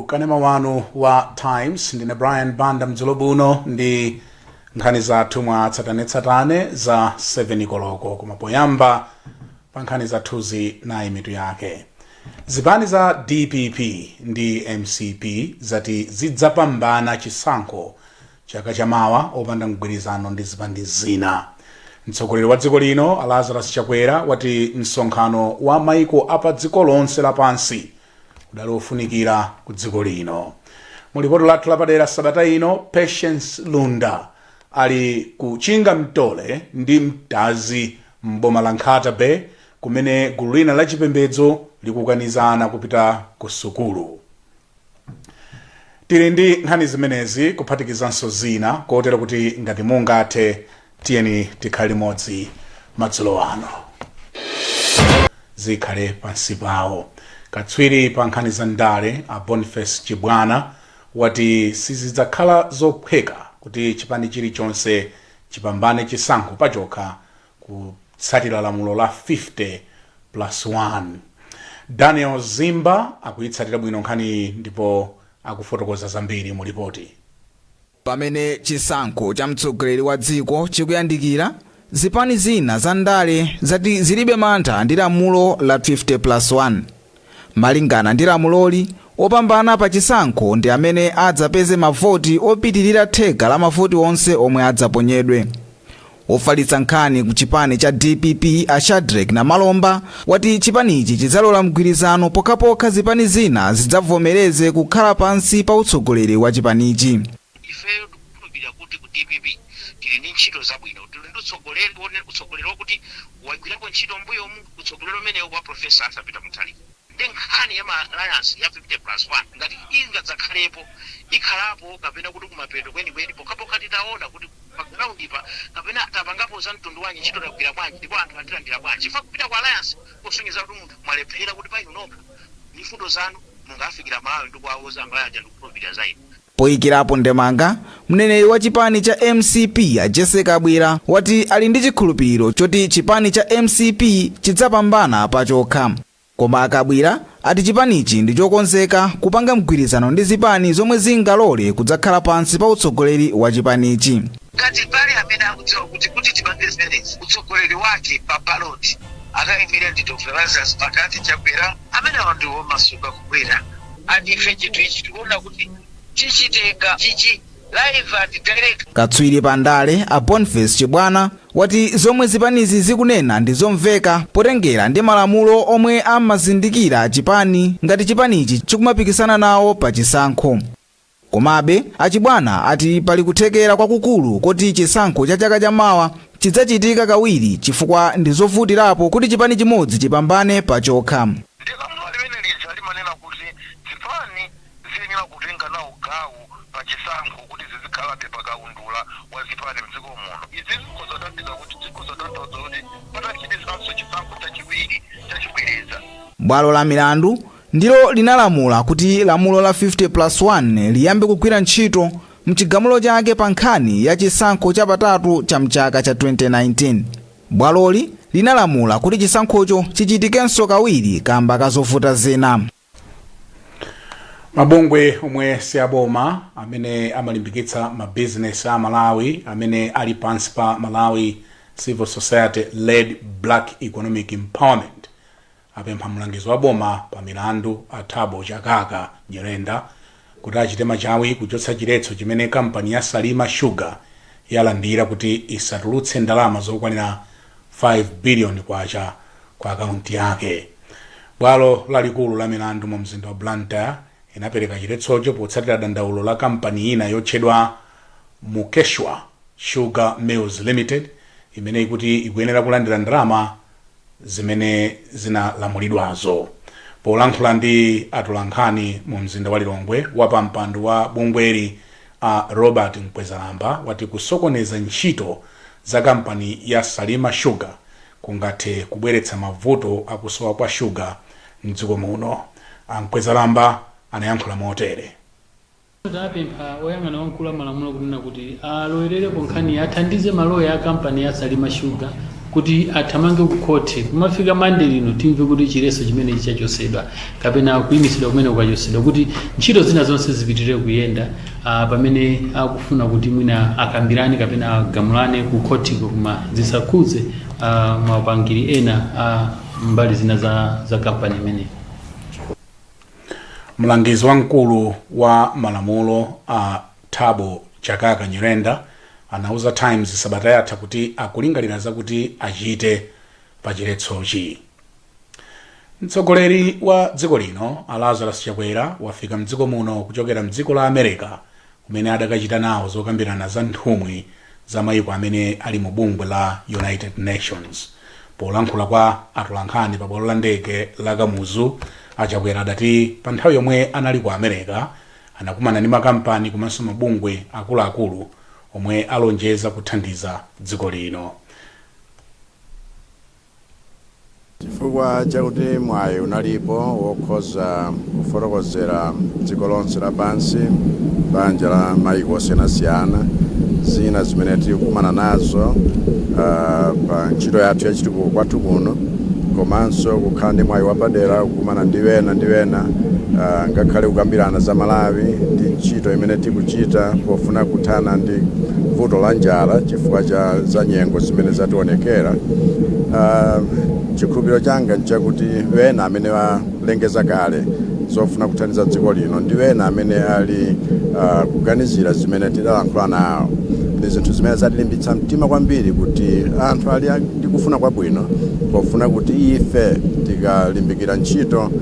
Kanema wanu wa Times, ndine Brian Banda. Mdzulo buno ndi nkhani zathu mwa tsatanetsatane za 7 koloko. Koma poyamba pa nkhani zathuzi, nayi mitu yake. Zipani za DPP ndi MCP zati zidzapambana chisankho chaka chamawa opanda mgwirizano ndi zipani zina. Mtsogoleri wa dziko lino Lazarus Chakwera wati msonkhano wa maiko apa dziko lonse lapansi udali ofunikira ku dziko lino. Mulipoti lathu lapadera sabata ino, Patience Lunda ali ku Chingamtole ndi Mtazi mboma la Nkhata Bay, kumene gulu lina la chipembedzo likukanizana kupita ku sukulu. Tili ndi nkhani zimenezi kuphatikizanso zina, kotero kuti ngati mungathe, tiyeni tikhale limodzi madzulo ano. Zikhale pansi pawo. Katswiri pa nkhani za ndale a Boniface Chibwana wati sizidzakhala zophweka kuti chipani chilichonse chipambane chisankho pachokha kutsatira lamulo la 50 plus 1. Daniel Zimba akuyitsatira bwino nkhani ndipo akufotokoza zambiri mu ripoti. Pamene chisankho cha mtsogoleri wa dziko chikuyandikira, zipani zina za ndale zati zilibe mantha ndi lamulo la 50 plus 1. Malingana ndi lamuloli, opambana pa chisankho ndi amene adzapeze mavoti opitirira theka la mavoti onse omwe adzaponyedwe. Ofalitsa nkhani ku chipani cha DPP a Shadrack Namalomba wati chipanichi chidzalola mgwirizano pokhapokha zipani zina zidzavomereze kukhala pansi pa utsogoleri wa chipanichi. Ifeyo tikukhulupirira kuti ku DPP tili ndi ntchito zabwino, tili ndi utsogoleri utsogoleri wakuti wagwirapo ntchito mbuyomu, utsogoleri umenewu wa Professor Arthur Peter Mutharika. Ndi nkhani ya ma alliance ya 50 plus 1, ngati ingadzakhalepo, ikhalapo kapena kuti kumapeto kwenikweni, pokhapokha titaona kuti pa ground pa kapena tapangapo za mtundu wanji, ntchito tagwira bwanji, ndipo anthu atilandira bwanji. Chifukwa kupita ku alliance kusonyeza kuti munthu mwalephera kuti pa inu nokha ndi mfundo zanu mungafikira Malawi ndi kuwauza Amalawi aja ndikukhulupirira za inu. Poyikirapo ndemanga, mneneri wa chipani cha MCP a Jesse Kabwira wati ali ndi chikhulupiriro choti chipani cha MCP chidzapambana pachokha. Koma Akabwira ati chipanichi ndi chokonzeka kupanga mgwirizano ndi zipani zomwe zingalole kudzakhala pansi pa utsogoleri wa chipanichi. Ngati pali amene akudziwa kuti tipange zimenezi, utsogoleri wake pa ballot akayimire ndi Dr Lazarus McCarthy Chakwera. Amenewa ndi omasuka kubwera, and ife chinthu ichi tikuona kuti tichitenga chichi live and direct. Katswiri pa ndale a Boniface Chibwana wati zomwe zipanizi zikunena ndi zomveka potengera ndi malamulo omwe amazindikira chipani ngati chipanichi chikumapikisana nawo pa chisankho. Komabe Achibwana ati pali kuthekera kwakukulu kuti chisankho cha chaka chamawa chidzachitika kawiri, chifukwa ndi zovutirapo kuti chipani chimodzi chipambane pachokha. Ndi lamulo limene lija limanena kuti zipani ziyenera kutenga nawo gawo pa chisankho kuti zizikhalabe pakaundula wa zipani mdziko muno. Izi zikhozatanthauza kuti patachitikanso chisankho chachiwiri chachibwereza. Bwalo la milandu ndilo linalamula kuti lamulo la 50 plus 1 liyambe kugwira ntchito mchigamulo chake pa nkhani ya chisankho chapatatu cha mchaka cha 2019. Bwaloli linalamula kuti chisankhocho chichitikenso kawiri kamba kazovuta zina. Mabungwe omwe si aboma amene amalimbikitsa mabizinesi a Malawi amene ali pansi pa Malawi Civil Society Led Black Economic Empowerment apempha mlangizi wa boma pa milandu a Thabo Chakaka Nyirenda kuti achite machawi kuchotsa chiletso chimene kampani ya Salima Sugar yalandira kuti isatulutse ndalama zokwanira 5 billion kwacha kwa akaunti yake. Bwalo lalikulu la milandu mu mzinda wa Blantyre inapereka chiletsocho potsatira dandaulo la kampani ina yotchedwa Mukeshwa Sugar Mills Limited, imene ikuti ikuyenera kulandira ndalama zimene zinalamulidwazo. Polankhula ndi atolankhani mu mzinda wa Lilongwe, wapampando wa bungweli a Robert Mkwezalamba wati kusokoneza ntchito za kampani ya Salima Sugar kungathe kubweretsa mavuto akusowa kwa shuga mdziko muno. A Mkwezalamba anayankhula motere. Tapempha oyang'ana wamkulu wa malamulo kunena kuti alowererepo nkhani, athandize maloya a kampani ya Salima Sugar Kuti athamange ku khoti, kumafika Mande lino timve kuti chiletso chimenechi chachosedwa kapena kuyimisidwa kumene kukachosedwa, kuti ntchito zina zonse zipitirire kuyenda pamene akufuna kuti mwina akambirane kapena agamulane ku khotiko, koma zisakhudze maupangiri ena a mbali zina za kampani imeneyi. Mlangizi wamkulu wa malamulo a Thabo Chakaka Nyirenda anauza Times sabata yatha kuti akulingalira zakuti achite pa chiletsochi. Mtsogoleri wa dziko lino a Lazarus Chakwera wafika mdziko muno kuchokera mdziko la America, kumene adakachita nawo zokambirana za nthumwi za mayiko amene ali mu bungwe la United Nations. Polankhula kwa atolankhani pa bwalo la ndege la Kamuzu, a Chakwera adati pa nthawi yomwe anali ku America anakumana ndi makampani komanso mabungwe akuluakulu omwe alonjeza kuthandiza dziko lino. Chifukwa chakuti mwayi unalipo wokhoza kufotokozera dziko lonse lapansi, banja la mayiko osiyanasiyana, zina zimene tikukumana nazo pa ntchito yathu yachitukuko kwathu kuno, komanso kukhala ndi mwayi wapadera kukumana ndi wena ndi wena, ngakhale kukambirana za Malawi ndi ntchito imene tikuchita pofuna kuthana ndi vuto la njala chifukwa cha za nyengo zimene zationekera. Chikhulupiriro changa nchakuti wena amene alengeza kale zofuna kuthandiza dziko lino ndi wena amene ali kuganizira zimene tidalankhula nawo ndi zinthu zimene zatilimbitsa mtima kwambiri kuti anthu ali ndi kufuna kwabwino pofuna kuti ife tikalimbikira ntchito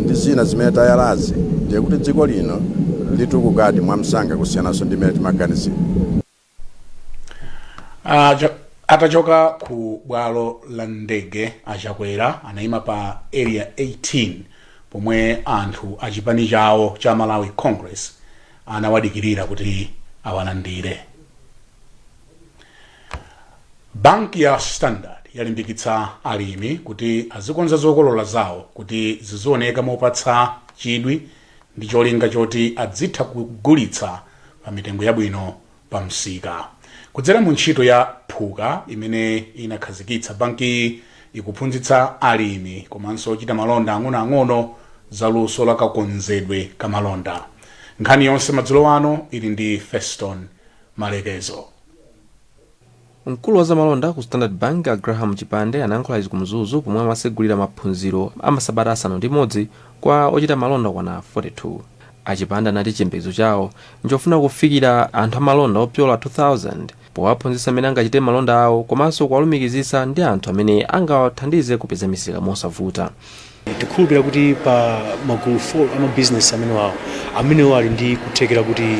ndi zina zimene tayalazi, ndiye kuti dziko lino litukukadi mwamsanga kusiyananso ndi mmene timaganizira. Atachoka ku bwalo la ndege, a Chakwera anayima pa Area 18 pomwe anthu a chipani chawo cha Malawi Congress anawadikirira kuti awalandire. Banki ya Standard yalimbikitsa alimi kuti azikonza zokolola zawo kuti zizioneka mopatsa chidwi ndi cholinga choti adzitha kugulitsa pa mitengo yabwino pa msika. Kudzera mu ntchito ya Phuka imene inakhazikitsa, bankiyi ikuphunzitsa alimi komanso ochita malonda ang'onoang'ono za luso la kakonzedwe ka malonda. Nkhani yonse madzulo ano ili ndi Feston Malekezo. Mkulu wa zamalonda ku Standard Bank a Graham Chipande anayankhula izi ku Mzuzu pomwe amatsegulira maphunziro a masabata 6 kwa ochita malonda okwana 42. A Chipande anati chiyembekezo chawo nchofuna kufikira anthu amalonda opyola 2000 powaphunzitsa mmene angachitire malonda awo komanso kuwalumikizitsa ndi anthu amene angawathandize kupeza misika mosavuta. Tikukhulupirira kuti pa magulu 4 amabizinesi amenewawo, amenewo ali ndi kuthekera kuti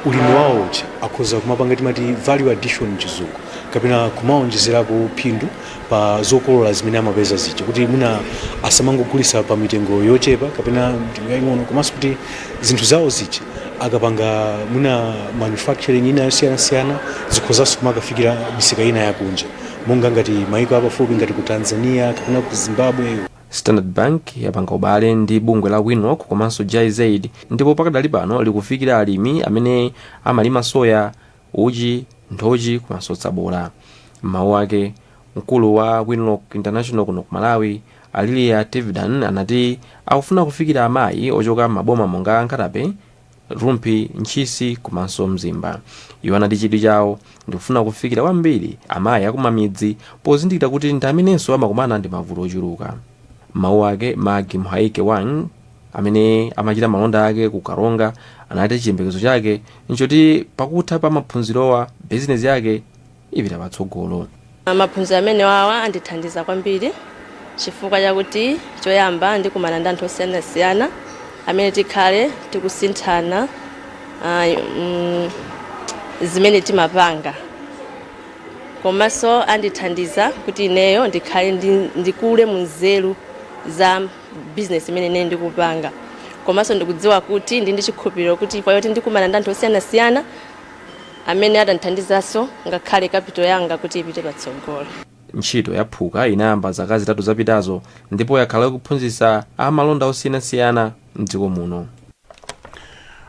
ulimi wawo uja akhoza kumapanga timati value addition mchizungu, kapena kumaonjezerapo phindu pa zokolola zimene amapeza zija, kuti mwina asamangogulitsa pa mitengo yochepa kapena mitengo yaying'ono, komanso kuti zinthu zawo zija akapanga mwina manufacturing ina yosiyanasiyana zikhozanso kumakafikira misika ina yakunja, monga ngati maiko apafupi ngati ku Tanzania kapena ku Zimbabwe. Standard Bank yapanga ubale ndi bungwe la Winrock komanso GIZ ndipo pakadali pano likufikira alimi amene amalima soya, uchi, nthochi komanso tsabola. M'mawu ake, mkulu wa Winrock International kuno ku Malawi, a Lilia Tivdan, anati akufuna kufikira amayi ochoka m'maboma monga Nkhata Bay, Rumphi, Ntchisi komanso Mzimba. Iwo anati chidwi chawo ndikufuna kufikira kwambiri amayi akumamidzi pozindikira kuti ndi amenenso amakumana ndi mavuto ochuluka. M'mawu ake, Maggie Mhaike Wang amene amachita malonda ake ku Karonga anati chiyembekezo chake nchoti pakutha pa maphunzirowa bizinesi yake ipita patsogolo. Maphunziro amenewawa andithandiza kwambiri chifukwa chakuti choyamba ndikumana ndi anthu osiyanasiyana amene tikhale tikusinthana zimene timapanga, komanso andithandiza kuti ineyo ndikhale ndikule mu nzeru za business imene ine ndikupanga, komanso ndikudziwa kuti ndi chikhulupiriro kuti chifukwa choti ndikumana ndi anthu osiyanasiyana amene atandithandizanso ngakhale capital yanga kuti ipite patsogolo. Ntchito ya Phuka inayamba zaka 3 zapitazo ndipo yakhala ikuphunzitsa amalonda osiyanasiyana mdziko muno.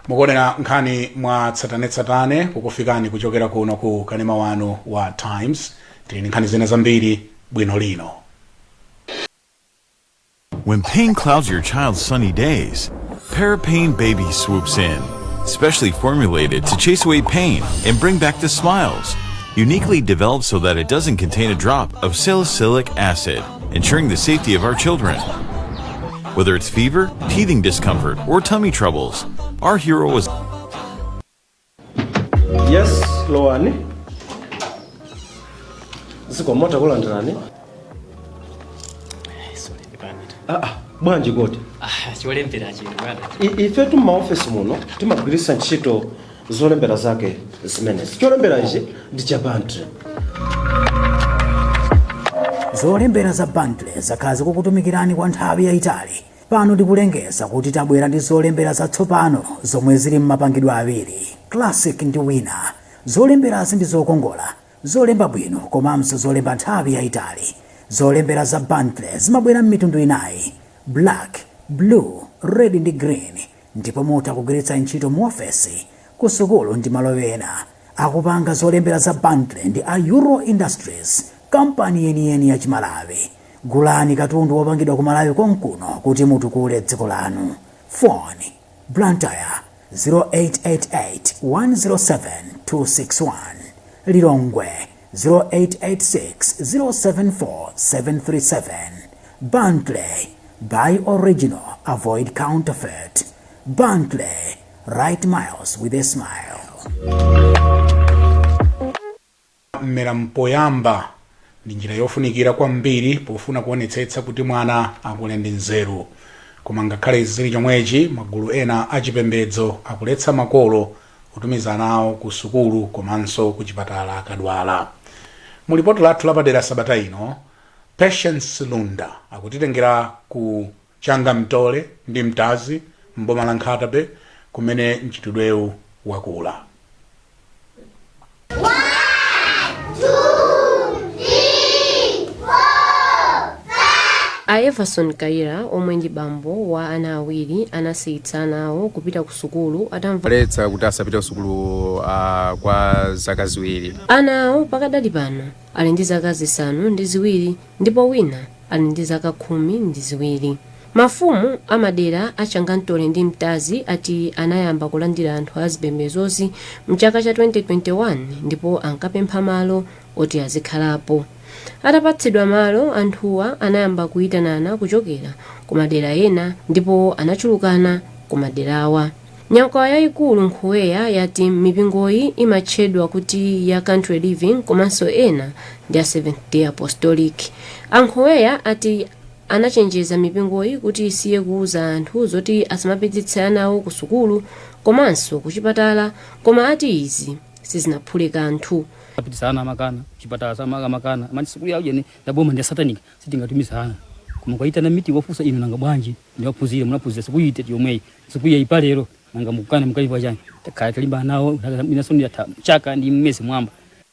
Mukuonera nkhani mwa tsatanetsatane kukufikani kuchokera kuno ku kanema wanu wa Times. Tili ndi nkhani zina zambiri bwino lino. When pain clouds your child's sunny days, Parapain Baby swoops in. Specially formulated to chase away pain and bring back the smiles. Uniquely developed so that it doesn't contain a drop of salicylic acid, ensuring the safety of our children. Whether it's fever, teething discomfort, or tummy troubles, our hero was Yes, lowani. Zikomo, takulandirani. Ah, ah, bwanji kodi? Cholembera chino, bwana. Ifetu m'maofesi muno timagwiritsa ntchito zolembera zake zimenezi. Cholembera ichi ndi cha Bantle. Zolembera za Bantle zakhala zikukutumikirani kwa nthawi yayitali. Pano tikulengeza kuti tabwera ndi zolembera zatsopano zomwe zili m'mapangidwe awiri, Classic ndi Wina. Zolemberazi ndi zokongola, zolemba bwino komanso zolemba nthawi yayitali. Zolembera za Bantle zimabwera m'mitundu inayi: black, blue, red ndi green, ndipo mutha kugwiritsa ntchito mu ofesi, ku sukulu ndi malo ena. Akupanga zolembera za Bantle ndi a Euro Industries, kampani yeniyeni ya Chimalawi. Gulani katundu wopangidwa ku Malawi konkuno kuti mutukule dziko lanu. Phone: Blantyre 0888 107 261, Lilongwe 0886 074 737. Bantley, buy original, avoid counterfeit. Bantley, write miles with a smile. Mmera mpoyamba ndi njira yofunikira kwambiri pofuna kuonetsetsa kuti mwana akule ndi nzeru. Koma ngakhale zili chomwechi, magulu ena achipembedzo akuletsa makolo kutumiza ana awo ku sukulu komanso ku chipatala akadwala. Mu lipoti lathu lapadera sabata ino, Patience Lunda akutitengera ku Changamtole ndi Mtazi mboma la Nkhata Bay, kumene mchitidwewu wakula. A Everson Kaira, omwe ndi bambo wa ana awiri, anasiyitsa ana awo kupita ku sukulu atamva Letsa kuti asapite kusukulu kwa zaka 2. Ana awo pakadali pano ali ndi zaka 7 ndipo wina ali ndi zaka 12. Mafumu a madera a Changamtole ndi Mtazi ati anayamba kulandira anthu a zipembedzozi mchaka cha 2021 ndipo ankapempha malo oti azikhalapo. Atapatsidwa malo, anthuwa anayamba kuitanana kuchokera ku madera ena ndipo anachulukana ku maderawa. Nyakwawa yayikulu Nkhuweya yati mipingoyi imatchedwa kuti ya Country Living komanso ena ndi a Seventh Day Apostolic. A Nkhuweya ati anachenjeza mipingoyi kuti isiye kuuza anthu zoti asamapititse ana awo ku sukulu komanso kuchipatala, koma ati izi sizinaphule kanthu. Apitisa ana amakana, chipatala amakana, amati sukulu yawo jene ndaboma ndi satanic, sitingatumiza ana. Koma kwaitana miti wafusa, inu nanga bwanji ndiwaphunzire, munaphunzira sukulu ite yomweyi, sukulu yayipa lero, nanga mukukana mukalipa chani? Takhala talimba nawo inaso ndiyatha chaka ndi mmezi mwamba.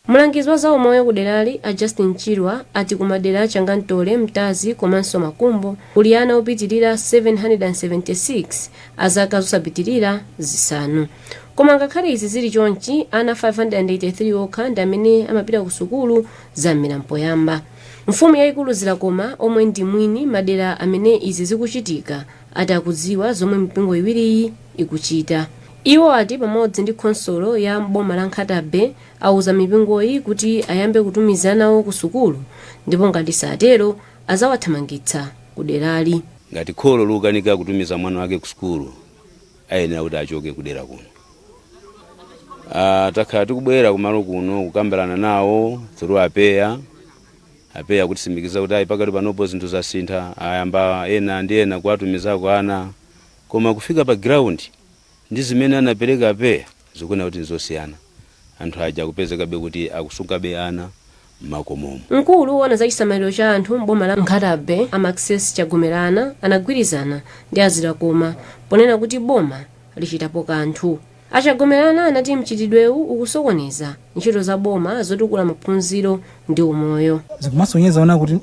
Mlangizi wa zaumoyo ku derali a Justin Chirwa ati ku madera a Changamtole, Mtazi komanso Makumbo kuli ana opitirira 776 a zaka zosapitirira 5. Koma ngakhale izi zili chonchi, ana 583 okha ndi amene amapita ku sukulu za mmera mpoyamba. Mfumu yayikulu Zilakoma, omwe ndi mwini madera amene izi zikuchitika, ati akudziwa zomwe mipingo iwiriyi ikuchita. Iwo ati pamodzi ndi khonsolo ya mboma la Nkhata Bay auza mipingoyi kuti ayambe kutumiza anawo ku sukulu ndipo ngati satero azawathamangitsa ku derali. Ngati kholo likukanika kutumiza mwana wake ku sukulu, ayenera kuti achoke kudera kuno. Takhala tikubwera kumalo kuno kukambirana nawo through apeya. Apeya kutitsimikiza kuti ayi, pakati panopo zinthu zasintha, ayamba ena ndi ena kuwatumizako ana, koma kufika pa ground ndi zimene anapereka apeya zikuona kuti nzosiyana. Anthu aja akupezekabe kuti akusungabe ana m'makomomo. Mkulu woona za chisamaliro cha anthu m'boma la Nkhata Bay a Maxess Chagomerana anagwirizana ndi a Zilakoma ponena kuti boma lichitapo kanthu. A Chagomerana anati mchitidwewu ukusokoneza ntchito za boma zotukula maphunziro ndi umoyo. Zikumasonyeza ona kuti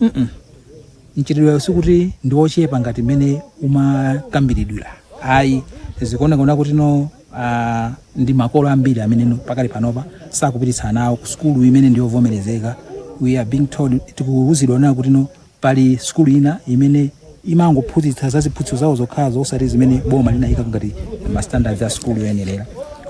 mchitidwewu sikuti ndi wochepa ngati mmene umakambiridwira ayi. Zikuoneka kuti no ndi makolo ambiri amene no pakali panopa sakupititsa ana awo ku sukulu imene ndiyovomerezeka We are being told, tikuwuzidwa nayo kuti no, pali sukulu ina imene imangophunzitsa za ziphunzitso zawo zokhazo, osati zimene boma linayika ngati ma standards a sukulu yoyenerera.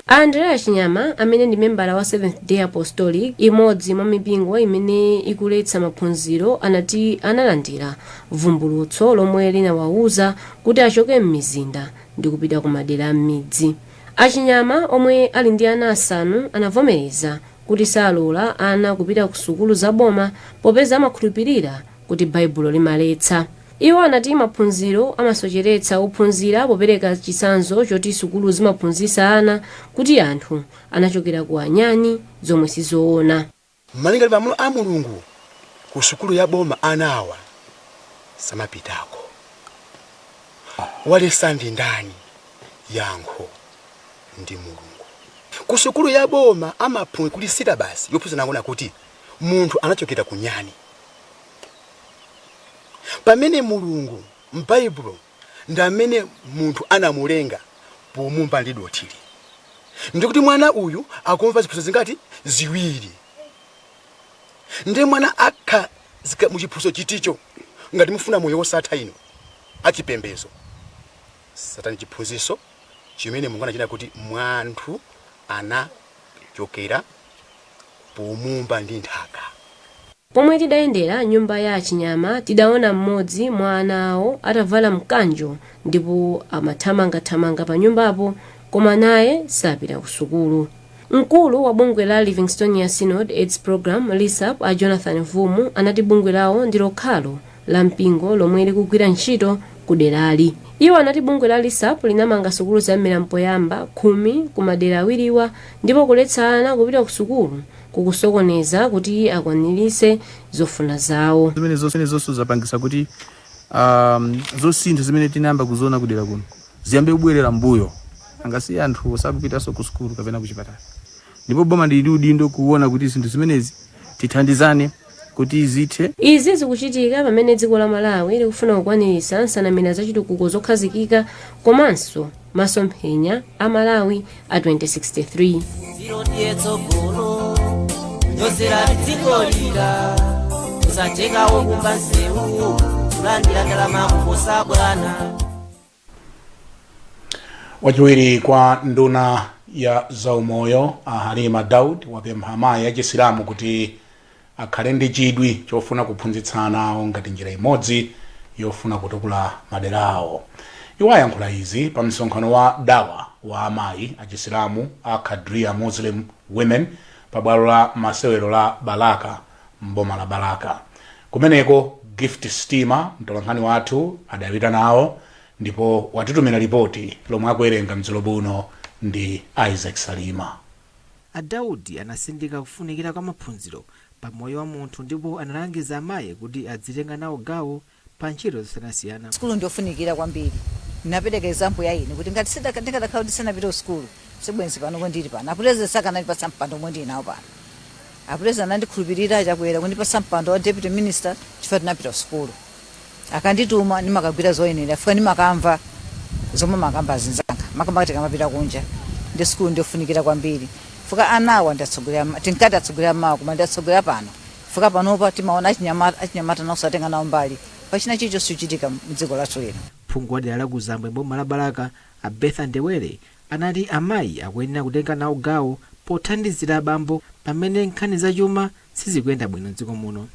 Andrea Chinyama, amene ndi membala wa Seventh Day Apostolic, imodzi mwa mipingo imene ikuletsa maphunziro, anati analandira vumbulutso lomwe linawawuza kuti achoke m'mizinda ndi kupita ku madera a m'midzi. Achinyama, omwe ali ndi ana asanu, anavomereza kuti salola ana kupita ku sukulu zaboma popeza amakhulupirira kuti Baibulo limaletsa. Iwo anati maphunziro amasocheretsa ophunzira, popereka chitsanzo choti sukulu zimaphunzitsa ana kuti anthu anachokera ku anyani, zomwe sizoona. Malinga ndi malamulo a Mulungu, ku sukulu ya boma ana awa samapitako. Waletsa ndi ndani? Yankho ndi Mulungu. Ku sukulu ya boma amaphunzira kuli syllabus yophunzira nangona kuti munthu anachokera ku nyani, pamene Mulungu m'Baibulo ndi amene munthu anamulenga pomumba ndi dothili. Ndikuti mwana uyu akumva ziphunzitso zingati? Ziwiri. Ndiye mwana akhazika muchiphunzitso chiticho? Ngati mufuna moyo wosatha ino achipembezo, satani chiphunzitso chimene Mulungu anachita kuti munthu anachokera pomumba ndi nthaka. Pomwe tidayendera nyumba ya Achinyama, tidaona mmodzi mwa ana awo atavala mkanjo ndipo amathamangathamanga pa nyumbapo, koma naye sapita ku sukulu. Mkulu wa bungwe la Livingstonia Synod AIDS Program, LISAP, a Jonathan Mvumu, anati bungwe lawo ndi lokhalo la mpingo lomwe likugwira ntchito ku derali. Iwo anati bungwe la LISAP linamanga sukulu za mmera mpoyamba 10 ku madera awiriwa, ndipo kuletsa ana kupita ku sukulu kukusokoneza kuti akwaniritse zofuna zawo. Zimene zonse zapangisa kuti zosintha zimene tinayamba kuziona kudera kuno ziyambe kubwerera mbuyo, angasiye anthu sakupitanso ku sukulu kapena kuchipatala. Ndipo boma ndili udindo kuona kuti zinthu zimenezi tithandizane kuti zithe. Izi zikuchitika pamene dziko la Malawi likufuna kukwaniritsa nsanamira zachitukuko zokhazikika komanso masomphenya a Malawi a 2063. Ziro ndiye tsogolo nyozera dziko lira usatekawo kumba nsewu kulandira ndalama kuposa bwana. Wachiwiri kwa nduna ya zaumoyo a Halima Daud wapempha amayi achisilamu kuti akhale ndi chidwi chofuna kuphunzitsa ana awo ngati njira imodzi yofuna kutukula madera awo. Iwo ayankhula izi pa msonkhano wa dawa wa amayi achisilamu a Qadria Muslim Women pa bwalo la masewero la Balaka mboma la Balaka. Kumeneko Gift Stima, mtolankhani wathu, adapita nawo ndipo watitumira ripoti lomwe akuwerenga mdzulo buno ndi Isaac Salima. A Daudi anasindika kufunikira kwa maphunziro pa moyo wa munthu ndipo analangiza amayi kuti adzitenga nawo gawo pa ntchito zosiyanasiyana. Sukulu ndiofunikira kwambiri. Ndinapereka example ya ine kuti ngati ndikadakhala kuti sinapita ku sukulu, sibwenzi pano ndili pano. Apurezidenti sakanandipatsa mpando omwe ndili nawo pano. Apurezidenti anandikhulupirira, Chakwera, kundipatsa mpando wa deputy minister chifukwa tinapita ku sukulu. Akandituma ndimakagwira zoyenera chifukwa ndimakamva zomwe amakamba azinzanga, makamaka tikamapita kunja. Ndi sukulu ndiofunikira kwambiri chifukwa anawa ndi atsogoleri, tinkati atsogoleri amawa, koma ndi atsogoleri pano, chifukwa panopa timaona achinyamata, achinyamata nawonso atenga nawo mbali pa china chilichonse chochitika mdziko lathu lino. Phungu wa dera la Kuzambwe mboma la Balaka, a Bertha Ndewere, anati amayi akuyenera kutenga nawo gawo pothandizira abambo pamene nkhani zachuma sizikuyenda bwino m'dziko muno.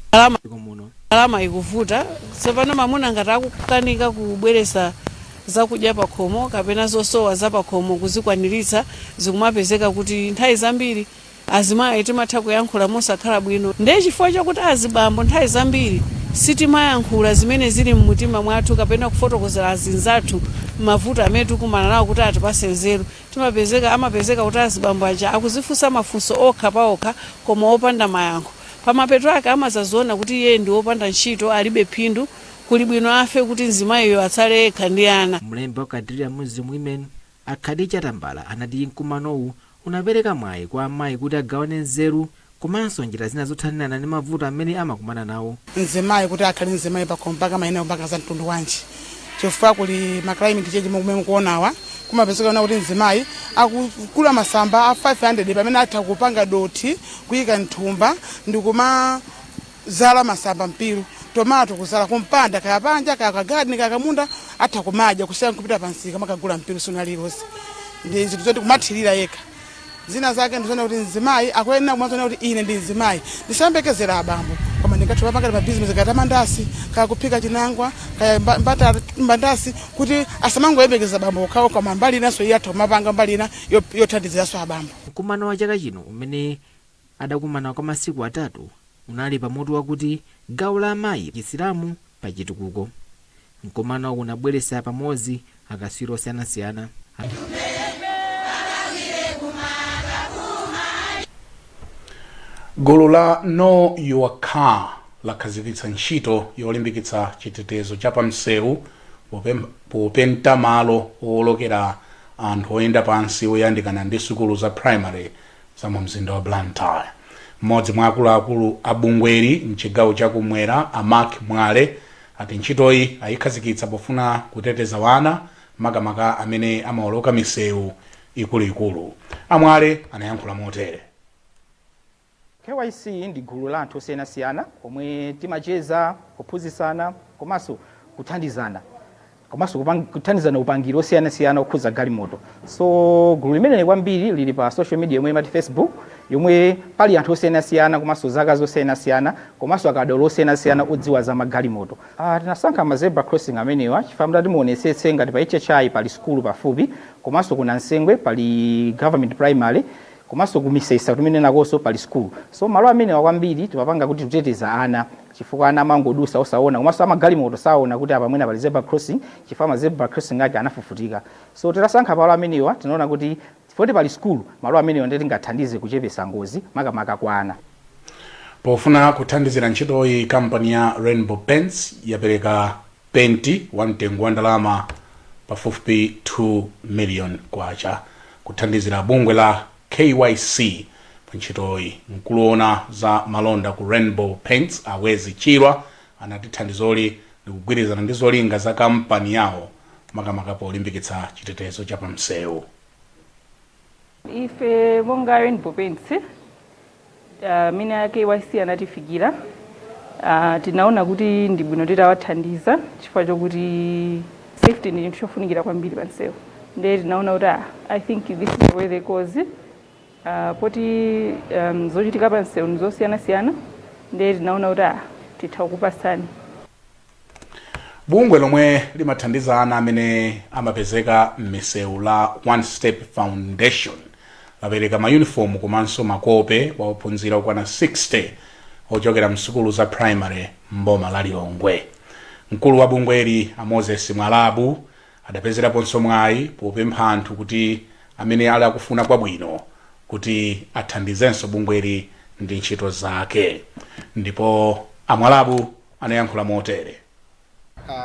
Ndalama ikuvuta tsopano. Mamuna ngati akukanika kubweresa zakudya pakhomo kapena zosowa za pakhomo kuzikwaniritsa, zikumapezeka kuti nthawi zambiri azimayi timatha kuyankhula mosakhala bwino. Ndiye chifukwa chakuti azibambo nthawi zambiri sitimayankhula zimene zili mmutima mwathu kapena kufotokozera azinzathu mavuto amene tikumana nawo kuti atipase nzeru, timapezeka amapezeka kuti azibambo aja akuzifunsa mafunso okha paokha koma opanda mayankho. Pamapeto ake amazaziona kuti iye ndi wopanda ntchito, alibe phindu, kuli bwino afe kuti mzimayiyo atsale yekha ndi ana. Mlembi wa Qadria Muslim Women, a Khadija Tambala, anati mkumanowu unapereka mwayi kwa amayi kuti agawane nzeru komanso njira zina zothanirana ndi mavuto amene amakumana nawo. Mzimayi kuti akhale mzimayi pakhomo mpaka mayenera kupanga za mtundu wanji? Chifukwa kuli ma climate change momwe mukuonawa, kumapezeka kuna kuti mzimayi akugula masamba a 500 pamene atha kupanga dothi, kuyika mthumba ndikuma Kumazala masamba, mpiru, tomato, kuzala kumpanda, kaya panja, kaya kagadeni, kaya kamunda, atha kumadya kusiyana kupita pansika makagula mpiru suna lilonse. Ndi zinthu zoti kumathirira yekha. Zina zake ndizoona kuti mzimayi akuyenera kumazoona kuti ine ndi mzimayi, ndisayembekezera abambo, koma ndingathe kupanga mabizinesi, kaya mandasi, kaya kuphika chinangwa, kaya mandasi, kuti asamangoyembekeza abambo okhawo, koma mbali inanso iye atha kumapanga mbali ina yothandiziranso abambo. Mkumano wa chaka chino, umene adakumana kwa masiku 3, unali pamutu wakuti "Gawo la amayi Chisilamu pa chitukuko". Mkumano unabweretsa pamodzi akatswiri osiyanasiyana. Gulu la Know Your Car lakhazikitsa ntchito yolimbikitsa chitetezo cha pamsewu popenta malo owolokera anthu oyenda pansi oyandikana ndi sukulu za primary za mu mzinda wa Blantyre. Mmodzi mwa akuluakulu a bungweli mchigawo chakumwera, a Mark Mwale, ati ntchitoyi ayikhazikitsa pofuna kuteteza wana, makamaka amene amawoloka misewu ikuluikulu. A Mwale anayankhula motere. KYC ndi gulu la anthu osiyanasiyana omwe timacheza, kuphunzitsana komanso kuthandizana, komanso kuthandizana upangiri osiyanasiyana okhudza galimoto. So gulu limeneli kwambiri lili pa social media yomwe imati Facebook, yomwe pali anthu osiyanasiyana komanso zaka zosiyanasiyana komanso akadaulo osiyanasiyana odziwa za magalimoto. Tinasankha ma zebra crossing amenewa chifukwa mutati muonetsetse, ngati pa HHI pali sukulu pafupi, komanso ku Nansengwe pali government primary, komanso ku Misesa tumene nakonso pali school. So malo amenewa kwambiri timapanga kuti kuteteza ana, chifukwa ana amangodusa osaona, komanso amagalimoto saona kuti apa mwina pali zebra crossing, chifukwa ma zebra crossing ake anafufutika. So titasankha malo amenewa, tinaona kuti chifukwa pali school, malo amenewa ndiye tingathandize kuchepesa ngozi, makamaka kwa ana. Pofuna kuthandizira ntchitoyi, kampani ya Rainbow Paints yapereka penti wa mtengo wa ndalama pafupifupi 2 million kwacha kuthandizira bungwe la KYC pa ntchitoyi. Mkulu woona za malonda ku Rainbow Paints, Awezi Chirwa, anati thandizoli likugwirizana ndi zolinga za kampani yawo, makamaka polimbikitsa chitetezo cha pamsewu. Ife monga Rainbow Paints, amene a KYC anatifikira, tinaona kuti ndi bwino titawathandiza, chifukwa chokuti safety ndi chinthu chofunikira kwambiri pansewu. Ndiye tinaona kuti I think this is the way the cause, poti zochitika pansewu ndi zosiyanasiyana. Ndiye tinaona kuti titha kukupasani. Bungwe lomwe limathandiza ana amene amapezeka m'misewu la One Step Foundation lapereka mayunifomu komanso makope kwa ophunzira okwana 60 ochokera msukulu za primary mboma la Lilongwe. Mkulu wa bungweli, a Moses Mwalabu, adapezeraponso mwayi popempha anthu kuti amene ali akufuna kwabwino kuti athandizenso bungweli ndi ntchito zake, ndipo a Mwalabu anayankhula motere.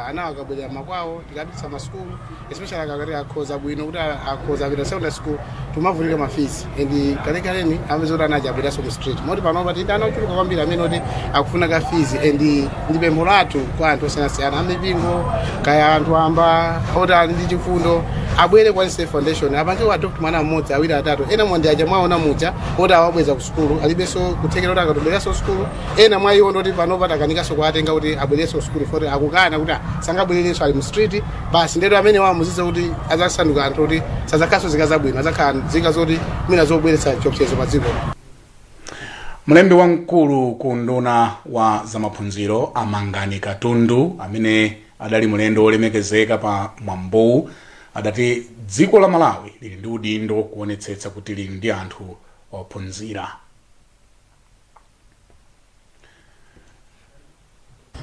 Ana akabwerera makwawo, tikapititsa masukulu, especially akakati akhoza bwino, kuti akhoza apita secondary school, timavutika ma fees, and kalekaleni amapeza kuti ana aja abwereranso mu street. Moti panopa tili ndi ana ochuluka kwambiri amene oti akufuna ka fees, and ndi pempho lathu kwa anthu osiyanasiyana, amipingo, kaya anthu amba oti ali ndi chifundo, abwere kwa One Foundation, apange adopt mwana mmodzi, awiri, atatu. Ena mwa ndi aja mwaona muja oti awabweza ku sukulu, alibenso kuthekera kuti akatobwereranso sukulu. Ena mwa iwo ndoti panopa takanikanso kuwatenga kuti abwererenso sukulu, poti akukana kuti sangabwererenso, ali mu street basi. Ndeto amene wamuziza kuti adzasanduka anthu kuti sadzakhalanso nzika zabwino, adzakhala nzika zoti mwina zobweretsa chiopsezo pa dziko. Mlembi wamkulu ku unduna wa zamaphunziro, a Mangani Katundu, amene adali mlendo wolemekezeka pa mwambowu, adati dziko la Malawi lili ndi udindo kuonetsetsa kuti lili ndi anthu ophunzira.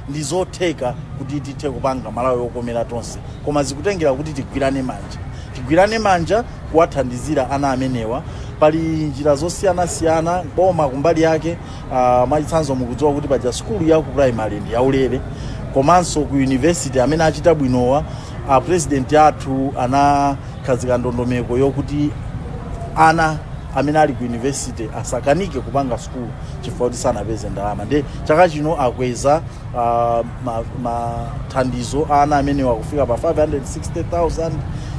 Ndi zotheka kuti tithe kupanga Malawi wokomera tonse, koma zikutengera kuti tigwirane manja, tigwirane manja kuwathandizira ana amenewa. Pali njira zosiyanasiyana. Boma kumbali yake, mwachitsanzo, mukudziwa kuti paja sukulu ya ku primary ndi yaulere, komanso ku university amene achita bwinowa, a president athu anakhazika ndondomeko yokuti ana amene ali ku university asakanike kupanga sukulu chifukwa kuti sanapeze ndalama. Nde chaka chino akweza mathandizo a ana amenewa kufika pa 560,000,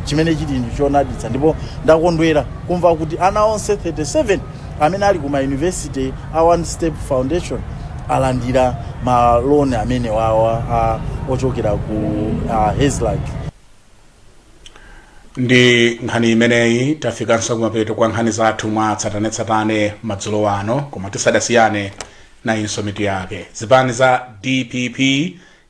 chimene chili ndi chodabwitsa. Ndipo ndakondwera kumva kuti ana onse 37 amene ali ku ma university a One Step Foundation Alandira ma loan amene wawa ochokera ku HESLAC. Ndi nkhani imeneyi tafikanso kumapeto kwa nkhani zathu mwa tsatanetsatane madzulo ano, koma tisadasiyane nayinso mitu yake. Zipani za DPP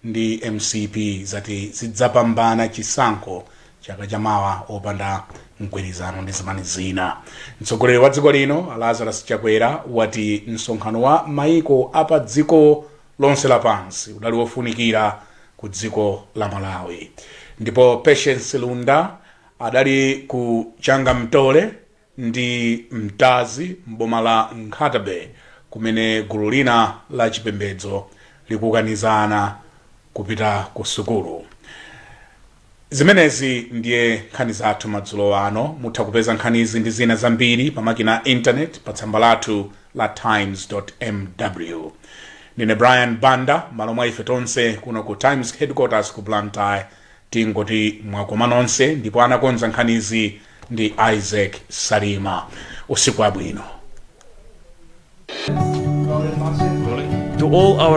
ndi MCP zati zidzapambana chisankho chaka chamawa opanda mgwirizano ndi zipani zina. Mtsogoleri wa dziko lino Lazarus Chakwera wati msonkhano wa maiko apa dziko lonse lapansi udali wofunikira ku dziko la Malawi. Ndipo Patience Lunda adali ku Changamtole ndi Mtazi mboma la Nkhata Bay, kumene gulu lina la chipembedzo likukanizana kupita ku sukulu. Zimenezi ndiye nkhani zathu madzulo ano. Mutha kupeza nkhanizi ndi zina zambiri pa makina a internet pa tsamba lathu la times.mw. Ndine Brian Banda, malo mwa ife tonse kuno ku Times headquarters ku Blantyre, tingoti mwakoma nonse, ndipo anakonza nkhanizi ndi Isaac Salima. Usiku wabwino. To all our